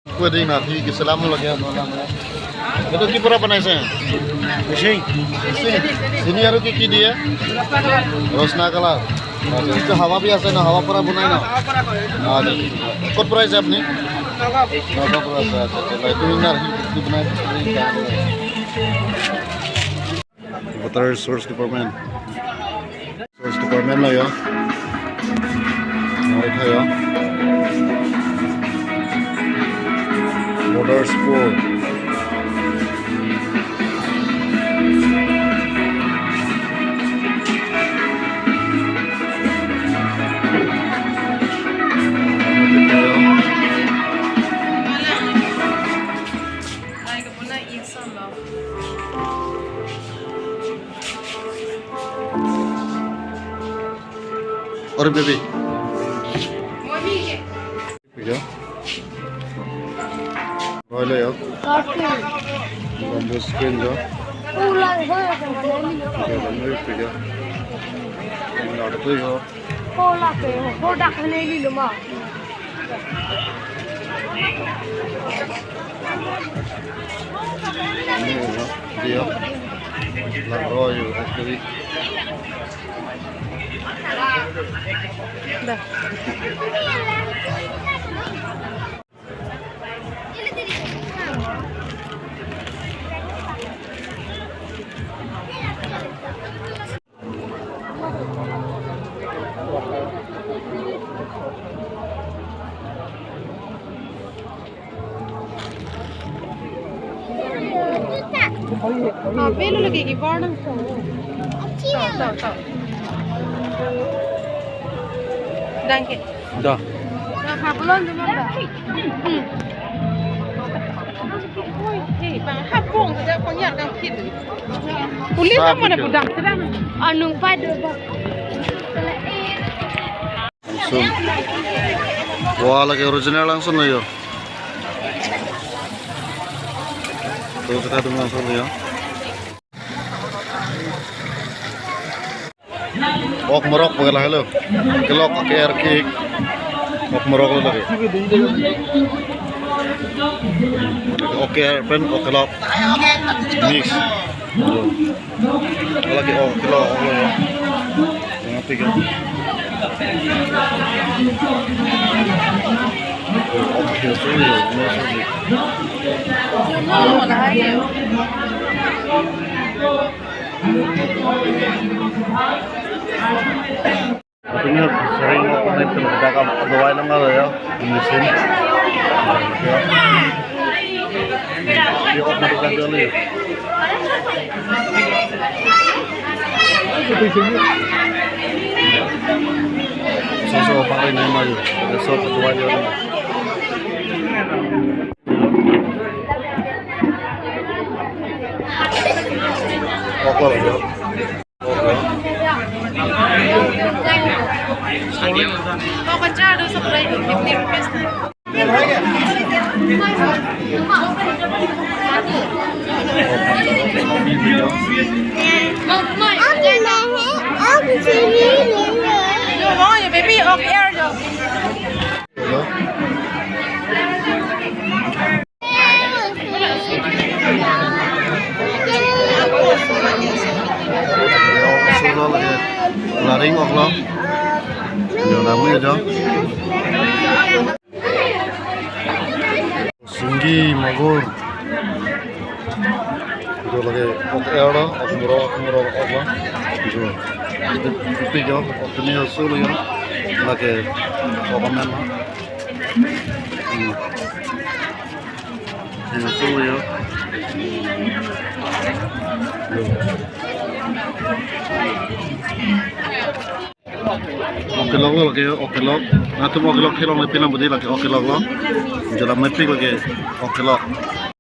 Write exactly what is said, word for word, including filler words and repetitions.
Wedding na, ঠিক আছে, লাম লাগে আপোনাৰ নাম। এইটো কি পৰা বনাইছে? মিচিং। মিচিং। চিনি আৰু কি কি দিয়ে? ৰসনা কালাৰ। আচ্ছা, এইটো হাৱা বি আছে ন, হাৱা পৰা বনাই ন? আচ্ছা, ক'ত পৰা আহিছে আপুনি? নগাঁও পৰা আছে, আচ্ছা, আচ্ছা। এইটো ইনাৰ কি, কি বনাই? Water Resource Department. Resource Department lo yo. Mari tha yo. Water Sport. Ore baby. Video. Hoy lo yo. Bamboo screen lo. Video, bamboo video. Ini ada tuh yo. Hola ke, hodak hene li luma. Ini yo, video. Lang roy yo, actually. Dah. Ah, belo lagi ki bar nang so. Tahu, tahu, tahu. Dangke. Dah. Nah, ha, belum, belum, dah. Hmm. Hei, bang, ha, bong, dah, bang, ya, dah, kit. Police apa dah, budang, sedang. Anung pada, bang. Langsung. Wah, lagi original langsung lo yo. Tuh, kita tuh langsung lo yo. Ok morok pakai lah lo. Kelok pakai air kick. Ok morok lo lagi. Ok air pen ok kelok. Mix. Lagi ok kelok lo ya. Yang tiga. Ok, sorry, no, sorry. Artinya sering apa nih, kalau kita kan doa lang ya, di sini. Ya. Ya, apa kita dulu ya? So, so, apa nih, maju? So, ketua dia. Oklo. Baby, ok air jo. Laring oklo. Yo, namu ya, jo. Singgi, magur. Itu lagi ok air lo, ok morok, ok morok, oklo. Itu, itu, itu jo, ok ini asul ya. Lagi ok amen lo. Hmm. Ini asul ya. Yo. Ok kelok lo lagi, ok kelok. Latum ok kelok kelong le pinang budi lagi ok kelok lo. Jalan mepik lagi ok kelok.